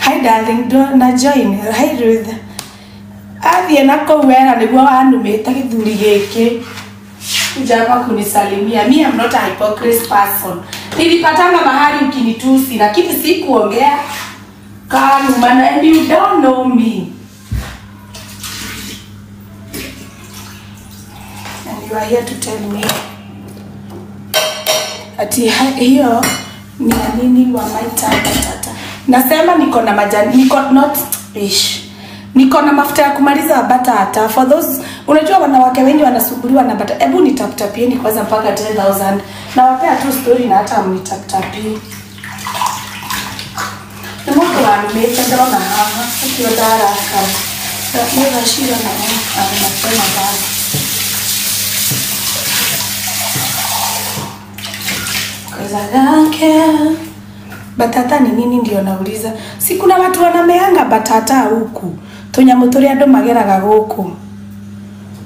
Hi darling, do na join. Hi Ruth. Athie na kũu wera nĩguo wanumĩte gĩthuri gĩkĩ. Kuja hapa kunisalimia. Me, I'm not a hypocrite person. Nilipatanga mahali ukinitusi lakini sikuongea. Kanumana, and you don't know me. And you are here to tell me ati hiyo ni nini wa maita tata. Nasema niko na majani, niko not ish. Niko na mafuta ya kumaliza batata. For those, unajua wanawake wengi wanasumbuliwa na batata. Ebu nitaptapieni kwanza mpaka 10,000. Na wapea tu story na hata mnitaptapie. Mungu wanumete ndona haha, ukiwa daraka. Niwa shira na anasema baba. Cause I don't care. Batata ni nini ndio nauliza. Si kuna watu wanameanga batata huku. Tunyamu turia andu mageraga guku.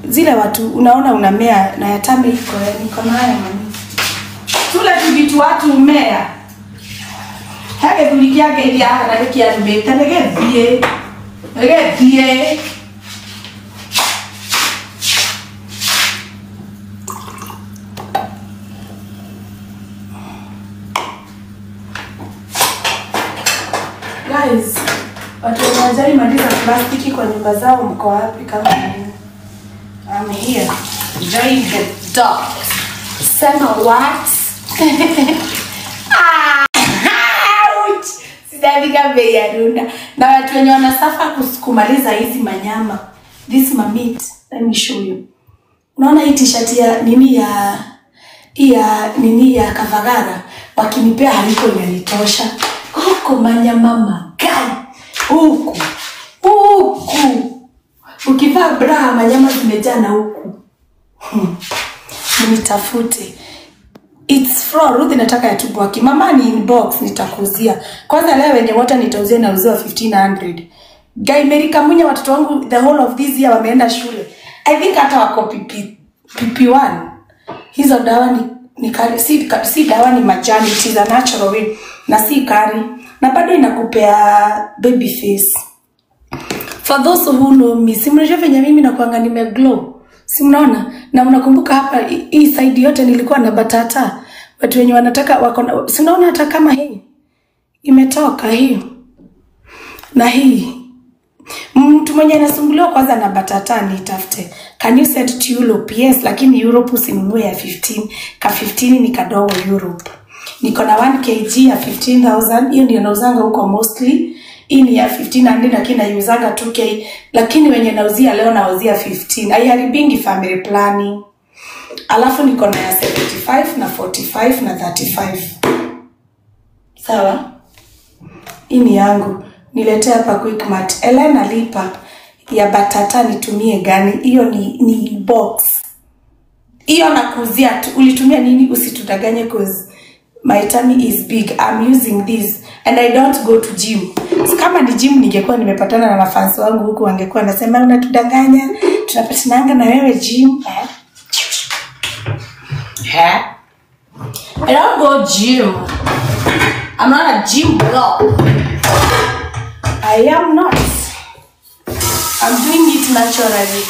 Zile watu unaona unamea na yatame iko niko nayo mami. Tule tuvitu watu umea. Hege thulikia ngeithia haha na nĩkĩanumĩte nĩgĩthiĩ. Nĩgĩthiĩ. Guys, watu wanajali maliza plastiki kwa nyumba zao, mko wapi kama mimi? I'm here. Join the dot. Sema what? Ah! Ouch! Sidafika bei ya runda. Na watu wenye wanasafa kumaliza hizi manyama. This my meat. Let me show you. Unaona hii t-shirt ya nini ya nini ya Kavagara, wakinipea haliko inanitosha. Huko manyama magari. Huku. Huku. Ukivaa bra manyama zimejaa na huku. Nitafute. It's for Ruth, nataka ya tubwaki. Mama ni inbox nitakuzia. Kwanza leo wenye wote nitauzia na uziwa 1500. Guy Mary Kamunya, watoto wangu the whole of this year wameenda shule. I think hata wako PP1. Hizo dawa ni kari, si dawa ni majani, it is a natural way na si kari. Na bado inakupea baby face. For those who know me, si mnajua venye mimi nakuanga nimeglow. Si mnaona? Na mnakumbuka hapa hii side yote nilikuwa na batata. Watu wenye wanataka wako, si mnaona hata kama hii imetoka hii. Na hii. Mtu mwenye anasumbuliwa kwanza na batata nitafute. Can you send to Europe? Yes, lakini Europe usinunue ya 15. Ka 15 ni kadogo Europe. Niko na 1 kg ya 15,000. Hiyo ndio nauzanga huko mostly. Hii ni ya 1500 lakini naiuzanga 2k. Lakini wenye nauzia leo nauzia 15. Haiharibingi family planning. Alafu niko na ya 75 na 45 na 35. Sawa? Hii ni yangu. Niletea hapa Quickmart. Elena lipa ya batata nitumie gani? Hiyo ni box. Hiyo nakuuzia tu. Ulitumia nini? Usitudanganye cause my tummy is big. I'm using this and I don't go to gym. So kama ni gym ningekuwa nimepatana na mafans wangu huku wangekuwa nasema unatudanganya, tunapatananga na wewe gym. Eh? I don't go gym. I'm not a gym girl. I am not. I'm doing it naturally.